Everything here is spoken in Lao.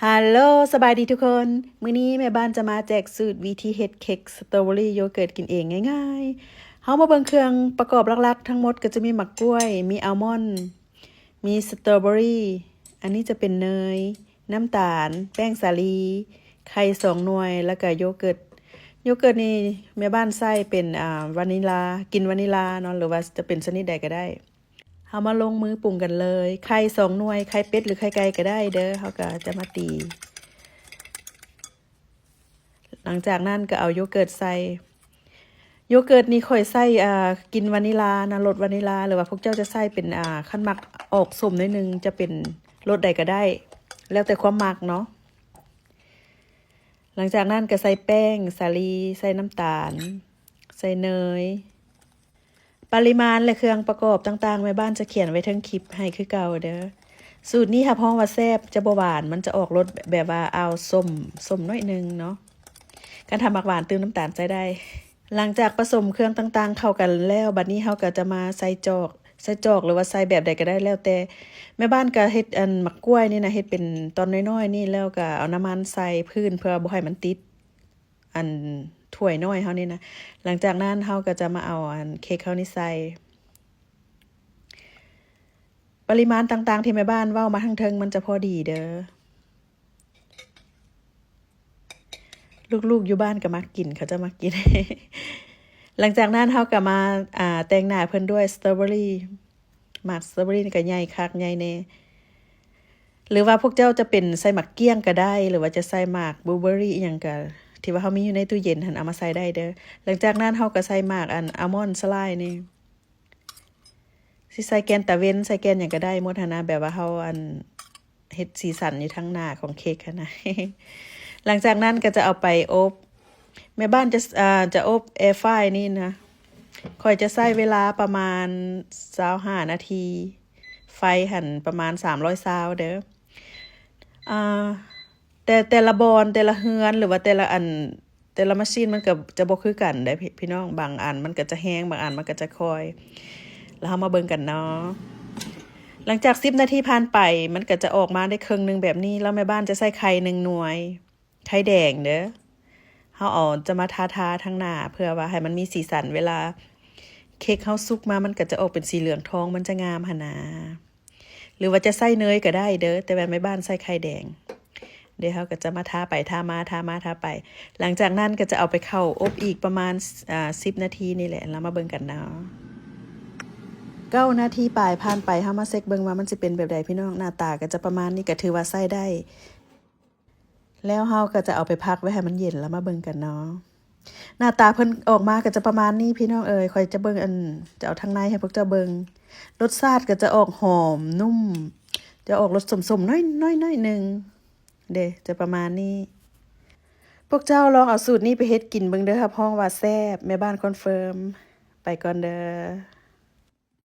ຮາໂລ ສະບາຍດີທຸກຄົນ. ມື້ນີ້ແມ່ບ້ານຈະມາແຈກສູດວິທີເຮັດເຄັກສະຕໍເບີຣີໂຢເກີດກິນເອງງ່າຍໆ. ເຮົາມາເບິ່ງເຄື່ອງປະກອບຫຼັກໆ ທັງໝົດກໍຈະມີໝາກກ້ວຍ, ມີອາມອນ, ມີສະຕໍເບີຣີ, ອັນນີ້ຈະເປັນເນີຍ, ນ້ຳຕານ, ແປ້ງສາລີ, ໄຂ່ສອງໜ່ວຍ ແລ້ວກໍໂຢເກີດ. ໂຢເກີດນີ້ແມ່ບ້ານໃຊ້ເປັນ ອາ ວານິລາ, ກິ່ນວານິລາເນາະ ຫຼືວ່າຈະເປັນຊະນິດໃດກໍໄດ້. ເຮົາມາລົງມືປຸງກັນເລີຍ. ໄຂ່ສອງໜ່ວຍ, ໄຂ່ເປັດ ຫຼື ໄຂ່ໄກ່ກໍໄດ້ເດີ. ເຮົາກໍຈະມາຕີ. ຫຼັງຈາກນັ້ນກໍເອົາໂຢເກີດໃສ່. ໂຢເກີດນີ້ຂ້ອຍໃສ່ ອາ ກິ່ນວານິລານະ, ລົດວານິລາ ຫຼືວ່າພວກເຈົ້າຈະໃສ່ເປັນ ອາ ຄັນມັກອອກສົ້ມໜ້ອຍໜຶ່ງ ຈະເປັນລົດໃດກໍໄດ້ ແລ້ວແຕ່ຄວາມມັກເນາະ. ຫຼັງຈາກນັ້ນກໍໃສ່ແປ້ງສາລີ, ໃສ່ນ້ຳຕານ, ໃສ່ເນີຍ. ປະລິມານ ແລະ ເຄື່ອງປະກອບຕ່າງໆ ແມ່ບ້ານຈະຂຽນໄວ້ເທິງຄລິບໃຫ້ຄືເກົ່າເດີ. ສູດນີ້ຮັບຮອງວ່າແຊບ, ຈະບໍ່ຫວານ, ມັນຈະອອກລົດແບບວ່າອາວສົ້ມ, ສົ້ມໜ້ອຍໜຶ່ງເນາະ. ຄັນຖ້າມັກຫວານ ຕື່ມນ້ຳຕານໃສ່ໄດ້. ຫຼັງຈາກປະສົມເຄື່ອງຕ່າງໆເຂົ້າກັນແລ້ວ, ບັດນີ້ເຮົາກໍຈະມາໃສ່ຈອກ, ໃສ່ຈອກ ຫຼືວ່າໃສ່ແບບໃດກໍໄດ້ແລ້ວແຕ່. ແມ່ບ້ານກໍເຮັດອັນໝາກກ້ວຍນີ້ນະ, ເຮັດເປັນຕອນນ້ອຍໆນີ້ ແລ້ວກໍເອົານ້ຳມັນໃສ່ພື້ນເພື່ອບໍ່ໃຫ້ມັນຕິດ ອັນຖ້ວຍນ້ອຍເຮົານີ້ນະ. ຫຼັງຈາກນັ້ນເຮົາກໍຈະມາເອົາອັນເຄັກເຮົານີ້ໃສ່. ປະລິມານຕ່າງໆທີ່ແມ່ບ້ານເວົ້າມາທາງເທິງມັນຈະພໍດີເດີ. ລູກໆຢູ່ບ້ານກໍມັກກິນ, ເຂົາເຈົ້າມັກກິນ. ຫຼັງຈາກນັ້ນເຮົາກໍມາ ອາ ແຕ່ງໜ້າເພິ່ນດ້ວຍສະຕໍເບີຣີ. ໝາກສະຕໍເບີຣີນີ້ກໍໃຫຍ່ຄັກໃຫຍ່ແນ່ ຫຼືວ່າພວກເຈົ້າຈະເປັນໃສ່ໝາກກ້ຽງກໍໄດ້ ຫຼືວ່າຈະໃສ່ໝາກບລູເບີຣີອີ່ຫຍັງກໍ ທີ່ວ່າເຮົາມີຢູ່ໃນຕູ້ເຢັນຫັ້ນ ເອົາມາໃສ່ໄດ້ເດີ. ຫຼັງຈາກນັ້ນເຮົາກໍໃສ່ໝາກອັນອາມອນສະລາຍນີ້. ຊິໃສ່ແກ່ນຕາເວັນ ໃສ່ແກ່ນຫຍັງກໍໄດ້ໝົດຫັ້ນນະ ແບບວ່າເຮົາອັນ ເຮັດສີສັນຢູ່ທາງໜ້າຂອງເຄັກຫັ້ນນະ. ຫຼັງຈາກນັ້ນກໍຈະເອົາໄປອົບ. ແມ່ບ້ານຈະ ອາ ຈະອົບແອຟຣາຍນີ້ນະ. ຂ້ອຍຈະໃຊ້ເວລາປະມານຊາວຫ້ານາທີ, ໄຟຫັ້ນປະມານສາມຮ້ອຍຊາວເດີ. ອາ ແຕ່ ແຕ່ລະບ່ອນ ແຕ່ລະເຮືອນ ຫຼືວ່າແຕ່ລະອັນ ແຕ່ລະມາຊີນມັນກໍຈະບໍ່ຄືກັນເດ້ພີ່ນ້ອງ. ບາງອັນມັນກໍຈະແຮງ, ບາງອັນມັນກໍຈະຄ່ອຍ. ແລ້ວເຮົາມາເບິ່ງກັນເນາະ. ຫຼັງຈາກສິບນາທີຜ່ານໄປ ມັນກໍຈະອອກມາໄດ້ເຄິ່ງໜຶ່ງແບບນີ້. ແລ້ວແມ່ບ້ານຈະໃສ່ໄຂ່ໜຶ່ງໜ່ວຍ, ໄຂ່ແດງເດີ. ເຮົາເອົາຈະມາທາໆທາງໜ້າ ເພື່ອວ່າໃຫ້ມັນມີສີສັນ. ເວລາເຄັກເຮົາສຸກມາ ມັນກໍຈະອອກເປັນສີເຫຼືອງທອງ, ມັນຈະງາມຫັ້ນນາ. ຫຼືວ່າຈະໃສ່ເນີຍກໍໄດ້ເດີ, ແຕ່ວ່າແມ່ບ້ານໃສ່ໄຂ່ແດງ. ເດ ເຮົາກໍຈະມາທາໄປທາມາ ທາມາທາໄປ. ຫຼັງຈາກນັ້ນກໍຈະເອົາໄປເຂົ້າອົບອີກປະມານ ອາ ສິບນາທີນີ້ແຫຼະ. ແລ້ວມາເບິ່ງກັນເນາະ. ເກົ້ານາທີປາຍຜ່ານໄປ, ເຮົາມາເຊັກເບິ່ງວ່າມັນຊິເປັນແບບໃດພີ່ນ້ອງ. ໜ້າຕາກໍຈະປະມານນີ້, ກໍຖືວ່າໃຊ້ໄດ້. ແລ້ວເຮົາກໍຈະເອົາໄປພັກໄວ້ໃຫ້ມັນເຢັນ ແລ້ວມາເບິ່ງກັນເນາະ. ໜ້າຕາເພິ່ນອອກມາກໍຈະປະມານນີ້ພີ່ນ້ອງເອີຍ. ຂ້ອຍຈະເບິ່ງອັນ ຈະເອົາທາງໃນໃຫ້ພວກເຈົ້າເບິ່ງ. ລົດຊາດກໍຈະອອກຫອມນຸ້ມ, ຈະອອກລົດສົ້ມໆໜ້ອຍໆໜ້ອຍໜຶ່ງເດ້, ຈະປະມານນີ້. ພວກເຈົ້າລອງເອົາສູດນີ້ໄປເຮັດກິນເບິ່ງເດີ, ຮັບຮອງວ່າແຊບ, ແມ່ບ້ານຄອນເຟີມ. ໄປກ່ອນເດີ.